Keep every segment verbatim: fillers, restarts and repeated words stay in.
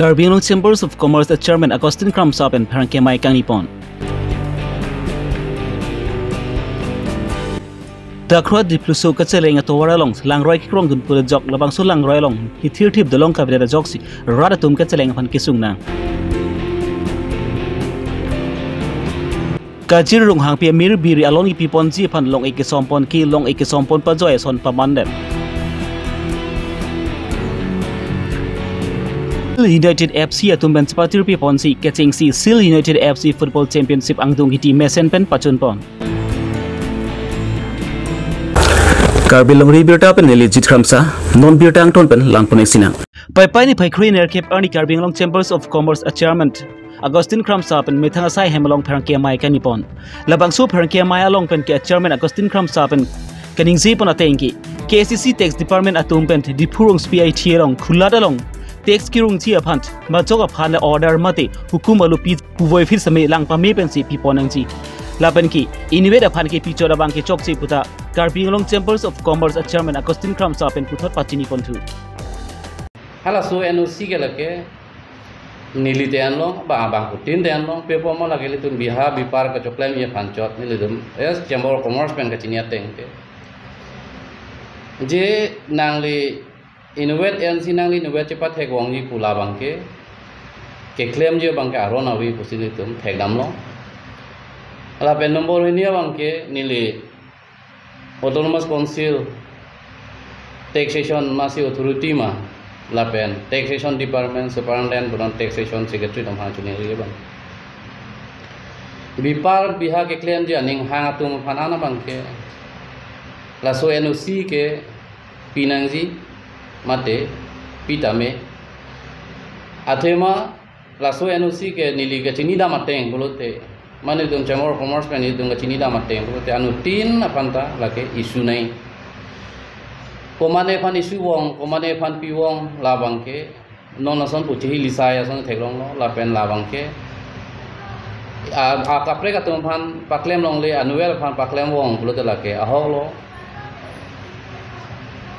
Karbi Anglong Chambers of Commerce a Chairman Augustine Kramsa pen pherangke amei kangni pon. Takhro Dipluso kacheleng atovar along langroi kekrongdun pu ajok labangso langroi along hithirthip dolong kavedet ajoksi rat atum kacheleng aphan kesung nang. Kajir Ronghangpi amir biri alon kipi ponji aphan long-ik kesom pon ke long-ik kesom pon pajoi ason pamandet. United F C atum pen chepatirpi ponsi kechengsi Seal United F C Football Championship angdung hiti mesen pen pachun pon. Karbi Longri Abirta pen neli Jit Kramsa, non birta angton pen langpon-ik sinang. Paipai niphai kre-nerkep arni Karbi Anglong Chambers of Commerce a Chairman Augustine Kramsa pen methang asai hem along pherangke amei kangni pon. Labangso pherangke amei along pen ke Chairman Augustine Kramsa pen kaningje pon ateng ke K A C C Tax Department atum pen Diphu Rongsopi I T I along khulat along tax kirungji aphan majok aphan order mate hukum alopi puvoiphit seme lang pame pensi pi pon nangji. Lapen ke inutvet aphan kepi chot abang ke chokche puta Karbi Anglong Chambers of Commerce a Chairman Augustine Kramsa pen puthot pachini ponthu. Halaso N O C ke lake neli te anlo, ba abangphutin te anlo, pe pomo lake ilitum biha bipar kachoklem aphan chot nelitum, yes, Chamber of Commerce pen kachini ateng ke. Je nangli inutvet N C nangli inutvet chepathek vangji pu labang ke, keklemji abang ke aron ave pusi ilitum thekdamlo. Lapen number hini abang ke neli Autonomous Council Taxation masi authority ma lapen Taxation Department Superintendent punon Taxation Secretary atum aphan chuningri abang. Bipar biha keklemji aning hang atum aphan ana abang ke laso N O C ke pinangji mate pitame. Athema laso N O C ke neli kachinidam ateng pulote, mane itum Chamber of Commerce pen itum kachinidam ateng pulote, anuttin aphan ta lake issue nai. Komane aphan issue vong, komane aphan pi vong labang ke, non ason puchi hi lisai ason theklonglo, lapen labang ke a, akaprek atum aphan paklem longle, annual aphan paklem vong pulote lake ahok lo.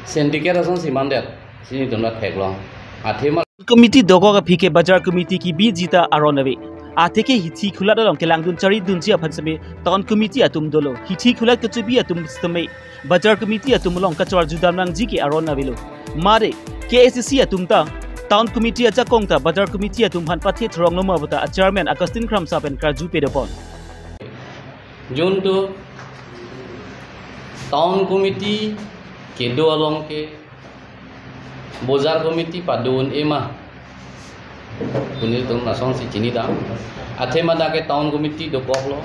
Syndicate asonsi mandet, si nelitum ta theklong. Athema committee dokok aphi ke bazar committee kebiji ta aron ave. Atheke hithi khulat along kelangdun charidunji aphan seme town committee atum dolo. Hithi khulat kechobi atum seme bazar committee atum along kachor judam nangji ke aron avelo. Mare K A C C atum ta town committee ajakong ta bazar committee atum aphan pathe thorong loma puta a Chairman Augustine Kramsa pen karju pado pon. Juntu town committee kedo along ke bazar committee padun ema pu nelitum lasonsi chinidam. Athema dak ke town committee dokoklo.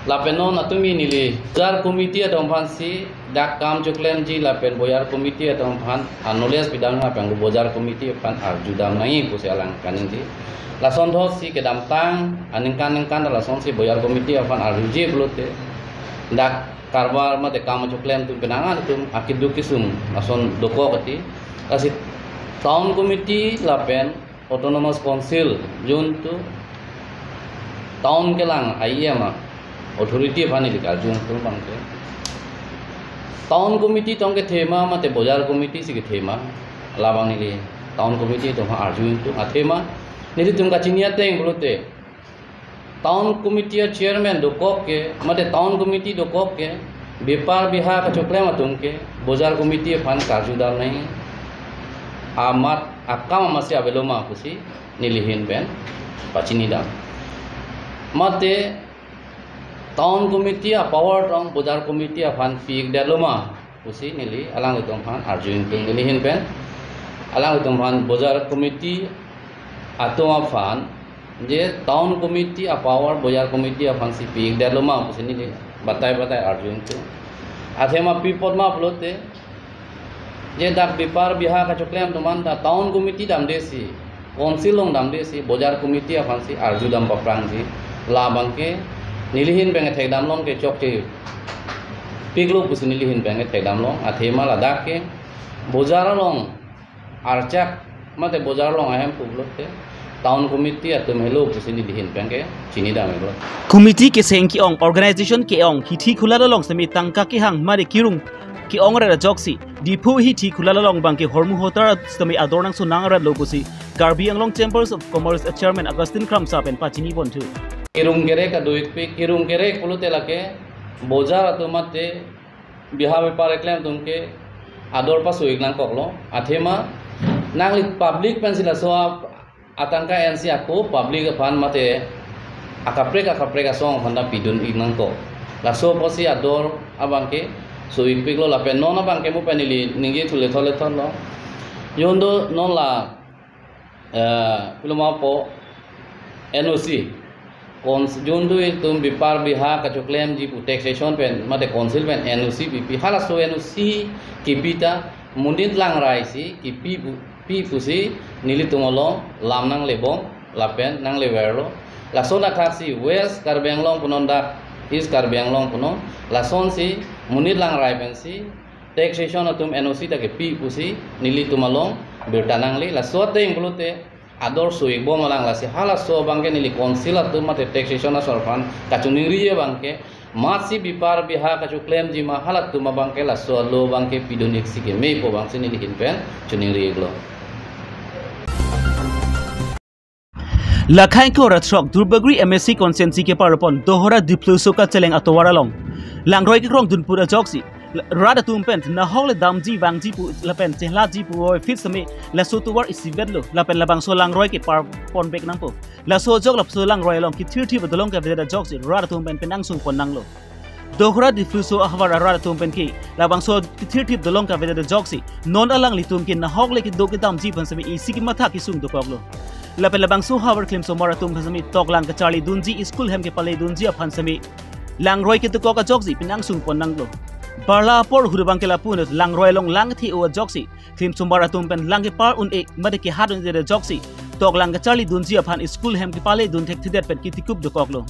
Lapen non atumi neli bazar committee atum aphansi dak kam choklemji lapen bazar committee atum aphan a-knowledge pidam lapen bazar committee aphan arjudam nangji pusi alang kaningje. Lason thotsi kedamtang aningkan ningkan lasonsi bazar committee aphan arjuje pulote dak karbar mate kam choklem atum penang atum akeduk kesung lason dokok ati. Lasi town committee lapen Autonomous Council juntu town kelang I M a authority aphan ili karju atum abang ke town committee tong kethema mate bazar committee si kethema labang neli town committee atum aphan arju atum athema nelitum kachini ateng pulote town committee a chairman dokok ke, mate town committee dokok ke, bipar biha kachoklem atum ke, bazar committee aphan karjudam nangji. Amat akam amatsi avelo ma pusi neli ahin pen pachinidam. Mate town committee a power tong bazar committee aphan pi-ikdetlo ma pusi neli alanglitum aphan arju ingtung, neli ahin pen alanglitum aphan bazar committee atum aphan je town committee a power bazar committee aphansi pi-ikdetlo ma pusi neli batai batai arju ingtung. Athema pi apot ma pulote je dak bipar biha kachoklem atum aphan ta town committee damdesi, council along damdesi, bazar committee aphansi arjudam paprangji. Labang ke neli ahin pen kethekdam long ke chokche piklo pusi neli ahin pen kethekdam long. Athema ladak ke bazar along archak mate bazar along ahemphu pulote town committee atum helo pusi neli ahin pen kechinidam iklo. Committee keseng ke-ong, organization ke-ong, hithi khulat along seme tangka kehang mate kirung ke-ong rat ajoksi Diphu hithi khula along abangke hormu hotar sitame ador nangso nang rat lo pusi Karbi Anglong Chambers of Commerce Chairman Augustine Kramsa pen pachini ponthu. Kirung kerek adu-ikpik, kirung kerek pulote lake bojar atum mate biha bepar keklem atum ke ador pasu-ik nangkoklo. Athema nangli public pensi laso a-, atangka ensi ako public aphan mate akaprek akaprek asong aphan ta pidun-ik nangkok. Laso apotsi ador abangke su-ikpiklo lapen non abangke mo pen ili ningje thule thole thon lo. Jondun non la, eh, piloma po N O C. Cons-, jondun itum bepar biha kacheklemji pu taxation pen mate council pen N O C pipi, halaso N O C kipi ta monit langrai si kipi pu, pi pusi nelitum along lam nanglebom lapen nangleverlo. Lason athaksi West Karbi Anglong punon dak East Karbi Anglong punon, lasonsi monit langrai pensi taxation atum N O C ta kepi pusi nelitum along birta nangle. Laso ateng pulote ador su-ikbom alang, lasi halaso abangke neli council atum mate taxation asor aphan kachiningri abangke, matsi bepar biha kacheklemji ma halatum abangke laso alo abangke pidun-ik si keme pu abangsi neli ahin pen chiningri-iklo. Lakhain ko rat throk Duarbagori M A C constituency ke parlopon Dohora Dipluso kacheleng atovar along langroi kekrongdun pu ajoksi rat atum pen nahok le damji vangji pu lapen chehlaji pu oi fit sitame laso tovar isivet lo lapen labangso langroi ke parpon bek nangpo. Laso ajok laso langroi along kethirthip adolong kavedet ajoksi rat atum pen penangsung pon nanglo. Dohora Dipluso ahavar arat atum pen ke labangso kethirthip adolong kavedet ajoksi non alanglitum ke nahok le kedo kedamji aphan sitame isi kematha kesung dokoklo. Lapen labangso ahavar klimsomar atum aphan sitame toklang kacharlidunji, school hem kepaledunji aphan sitame langroi kedokok ajoksi penangsung pon nanglo. Barla apor ahut abangke lapu-an langroi along lang kethe-o ajoksi klimsomar atum pen lang kepar un-e mate kehat un-edet ajoksi toklang kacharlidunji aphan school hem kepaledun thekthedet pen ketikup dokoklo.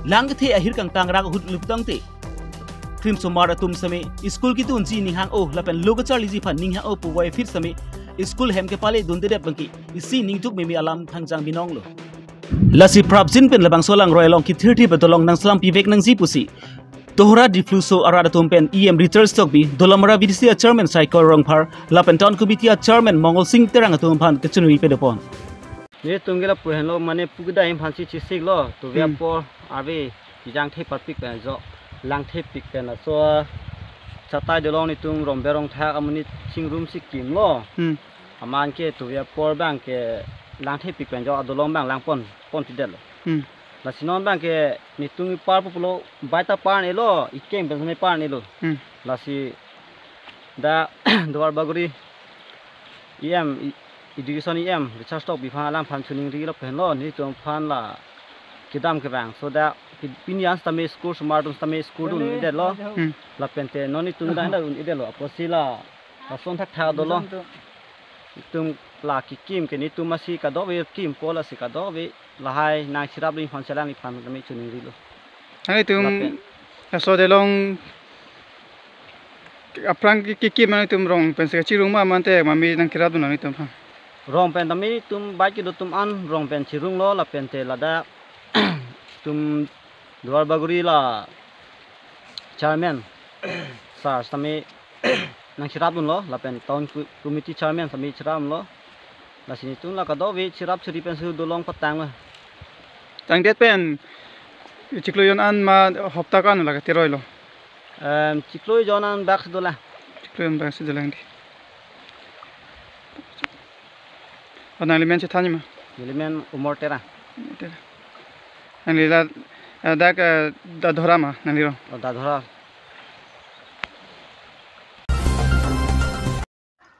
Lang kethe ahir kangtang rak ahut luptangte klimsomar atum sitame school kedunji ninghang-o lapen lo kacharliji aphan ninghang-o pu oi fit sitame school hem kepaledundedet abangke isi ningduk meme alam thangjang binonglo. Lasi prapjin pen labangso langroi along kethirthip adolong nangselam pivek nangji pusi Dohora Dipluso arat atum pen E M Richard Tokbi, Dolamara V D C a-chairman Saikor Rongphar lapen town committee a-chairman Mongol Sing Terang atum aphan kachiningri pedopon. Netum ke lapu henlo mane pu kedai aphansi chisiklo, tuve Hmm. apor ave kijang the parpik pen jo lang thepik pen laso chatai dolong netum rombe rongthak amonit chingrum si kimlo. Hmm. Aman ke tuve apor abangke lang thepik pen jo adolong abang lang pon pon pidetlo. Hmm. Lasi non abangke netum ipar pulo baita par-elo, ikeng pen sitame par-elo. Hmm. Lasi dak Duarbagori E M, e-, education E M Richard Tokbi aphan alang aphan chiningrilo pen lo netum aphan la kedam kevang. So dak pi-, pini an sitame school somar atum sitame school dun-edetlo. Hmm. Lapen te non netum dak dak un-edetlo. Apotsi la lason thakthak dolo. Netum la kekim ke netum masi kadokave kimpo, lasi kadokave lahai nangcherapdun aphan si alangliphan tame chiningrilo. Nanglitum Lapen. laso dolong aphrang ke, kekim nanglitum rong pensi kachirung ma mate mami nangcherapdun nanglitum aphan? Rong pen tame netum bike kedo atum an rong pen chirunglo lapen te ladak netum Duarbagori la chairman sir sitame nangcherapdunlo lapen town co-, committee chairman sitame cherapdunlo. Lasi netum la kadokave cherap cheri pensi dolong patanglo. Tangdet pen chiklo jon an ma hopta ko-an la kateroilo? Em, chiklo jon an bak si dolang. Chiklo jon bak si dolang di. O nangli men chethan ma? Neli men Umor Terang. Terang. Nangli la, eh, dak, eh, Dadhora ma nangli rong? O Dadhora.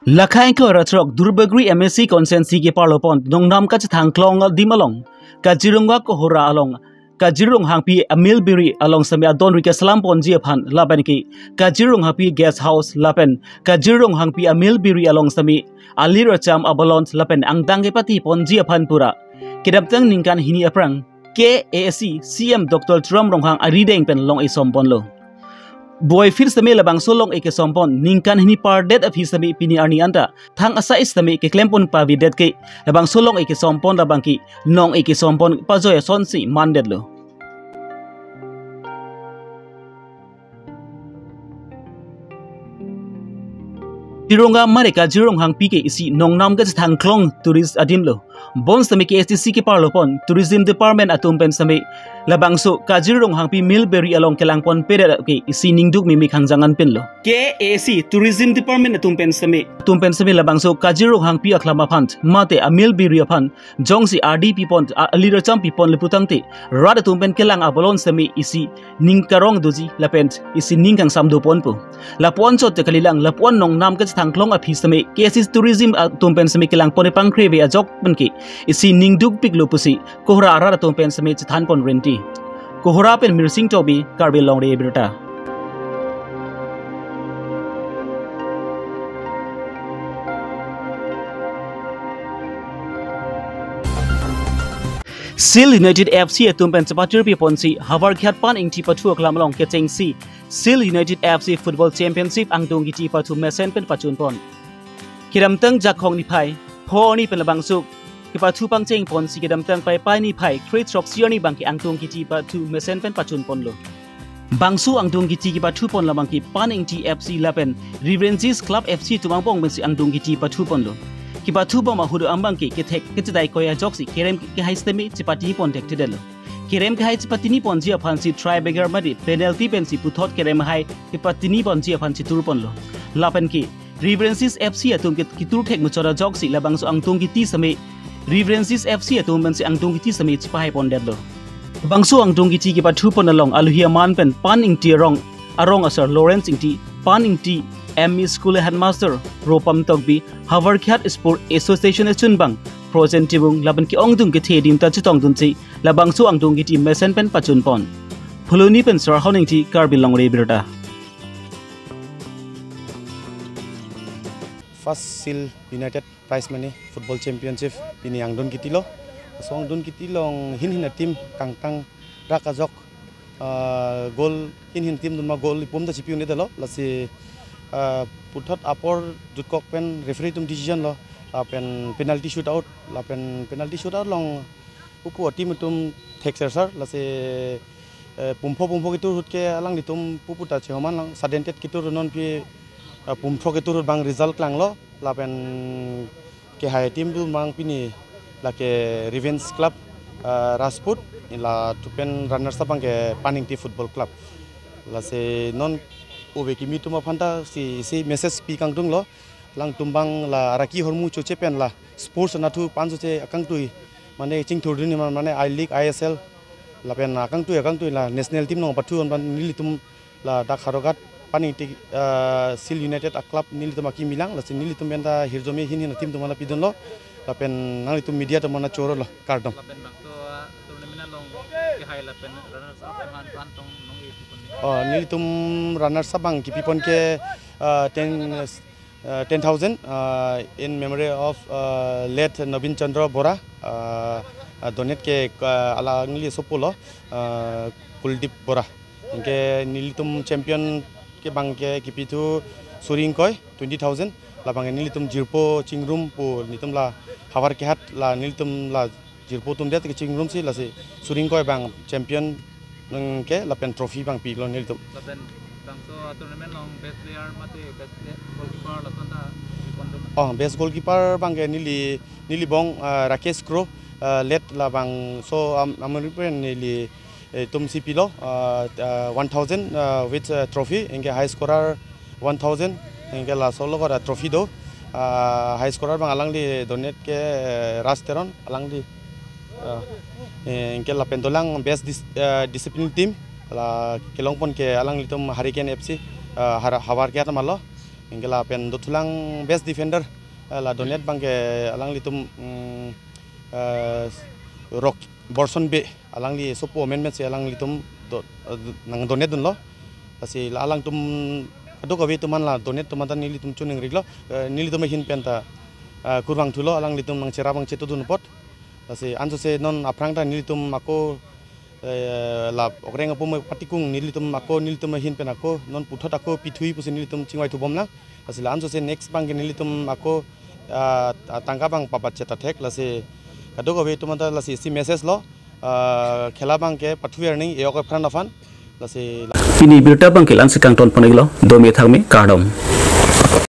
Lakhain ko rat throk Duarbagori M A C constituency ke parlopon Nongnam kachethang klong adim along Kajirong Kohora along Kajirong Hangpi a-meal biri along sitame adonri keselam ponji aphan lapen ke Kajirong Hangpi guest house lapen Kajirong Hangpi a-meal biri along sitame alir acham abalon lapen angdeng kepati ponji aphan pura kedamtang ningkan hini aphrang K A A C C E M Doctor Tuliram Ronghang arideng pen long-e somponlo. Boi phir sitame labangso long-e kesompon ningkan hini pardet aphi sitame pini arni anta thang asai sitame keklempon pavidet ke labangso long-e kesompon labangke long-e kesompon pajoi asonsi mandetlo. Tirunga mare Kajir Ronghangpi ke isi nongnam kachethangklong tourist adim lo. Bonsitame K S T C keparlo pon Tourism Department atum pen sitame labangso Kajir Ronghangpi Millberry along kelang ponpedet ke isi ningduk mimi khangjang anpin lo. K A C Tourism Department atum pen sitame, atum pen sitame labangso Kajir Ronghangpi aklam aphan mate a Millberry aphan jongsi ardi pipon, a, alir acham pipon le putangte, rat atum pen kelang abolon sitame isi ning karong doji lapen isi ning kangsam doponpo. Lapu-an chot te kalilang, lapu-an nongnam kachethangklong aphi sitame K S T C Tourism atum pen sitame kelang pon pangkreve ajok pen ke isi ningdukpik lo pusi Kohora arat atum pen sitame chethan pon renti. Kohora pen Mirsing Tokbi, Karbi Longri Abirta. Sil United F C atum pen chepatir piponsi Howraghat Pan Ingti pathu aklam along kechengsi Sil United F C Football Championship angdung kiti pathu mesen pen pachun pon. Kedamtang Jakhong niphai pho arni pen labangso kepathu pangcheng ponsi kedamtang Paipai niphai kre throksi arni abang ke angdung kiti pathu mesen pen pachun ponlo. Bangso angdung kiti kepathu pon labang ke Pan Ingti F C lapen Reverences Club F C atum angbong pensi angdung kiti pathu ponlo. Kepathu bom ahut abang ke kethek kechedai koi ajoksi kerem kehai sitame chepatini pon thekthedetlo. Kerem kehai chepatini ponji aphansi tiebreaker mate penalty pensi puthot kerem hai kepatini ponji aphan chetur ponlo. Lapen ke Reverences F C atum ke ketur thek muchot ajoksi labangso angdung kiti sitame Reverences F C atum pensi angdung kiti sitame chepahai pondetlo. Bangso angdung kiti kepathu pon along aluhi aman pen Pan Ingti arong, arong asar Lawrence Ingti, Pan Ingti M E School headmaster Ropam Tokbi, Howraghat Sport Association achunbang Projen Timung lapen ke-ongdung kethe adim ta chetongdunsi labangso angdung kiti mesen pen pachun pon. Phuloni pen Sarhon Ingti, Karbi Longri Abirta. First Sil United Prize Money Football Championship pini angdung kiti lo. Laso angdung kiti along hin hin a team kangtang rak ajok, ah, goal hin hin team atum ma goal ipum ta chipi un-edetlo. Lasi, ah, puthot apor jutkok pen referee atum decision lo. Lapen penalty shootout, lapen penalty shootout along pupu a team atum thekser sar. Lasi, eh, pumpho pumpho ketur ahut ke alanglitum pupu ta chehoman lang, sudden death ketur non pi, eh, pumpho ketur ahut abang result klanglo. Lapen kehai team atum abang pini lake Revenge Club, eh, Rajput, latum pen runners up abang ke Pan Ingti Football Club. Lasi non ove kimi atum aphan ta si, si message pi kangdunglo. Alangtum abang la araki ahormu choche pen la sports anatthu pen choche akangtui, mane chingthurdun ni mane I League, I S L, lapen akangtui akangtui la national team along pathu an pen nelitum ladak Howraghat Pan Ingti, ah, Sil United a club nelitum akimi lang, lasi nelitum pen ta hirjume hin hin a team atum aphan pidunlo, lapen nanglitum media atum aphan chorolo, kardom. Lapen bangso, ah, tournament along kehai lapen runners up aphan aphan tong nong-e pipon ni. Oh, nelitum runners up abang kipipon ke, ah, ten, uh, ten thousand, uh, in memory of, uh, late Nobin Chandra Bora, uh, uh, donate ke, uh, alangli sopo lo, uh, Kuldeep Bora. Anke nelitum champion ke abang ke kipithu suri ingkoi, twenty thousand, labang ke nelitum jirpo chingrum pu nelitum la Howraghat la nelitum la jirpo atum det kechingrumsi lasi suri ingkoi abang champion nangke lapen trophy abang pilo nelitum. Lapen bangso tournament along best player mate best play-, goalkeeper lason ta pipon dun. Oh, best goalkeeper abang ke neli, neli bong, ah, Rakesh Kro, ah, late labangso am-, amari pen neli, eh, atum si pilo, ah, ah, one thousand, ah, with, ah, trophy, anke high scorer one thousand, anke laso logot a trophy do. Ah, high scorer abang alangli donate ke, eh, Raj Teron, alangli, ah, eh, anke lapen dolang best dis-, eh, discipline team, la kelongpon ke alanglitum Hurricane F C, ah, Har-, Howraghat atum alo, anke lapen dothulang best defender, eh, la donate abang ke alanglitum, mm, eh, Rock Borson Bey, alangli sopo amen amen si alanglitum do, eh, nang donate dunlo. Lasi la alangtum kadokave atum aphan la donate atum aphan ta nelitum choningri-iklo, eh, nelitum ahin pen ta, eh, kurvangthulo, alanglitum nangcherap nangchetudun apot. Lasi ansose non aphrang ta nelitum ako, eh, la okreng apum patikung nelitum ako nelitum ahin pen ako non puthot ako pithui pusi nelitum chingvaithu bomlang. Lasi la ansose next abang ke nelitum ako, ah, tangka abang pabatchet athek, lasi kadokave atum aphan ta lasi isi message lo, ah, khela abang ke pathu arni e-ok apran aphan, lasi la- Pini birta abang ke la-ansi kangton pon-iklo, dome thakme, kardom.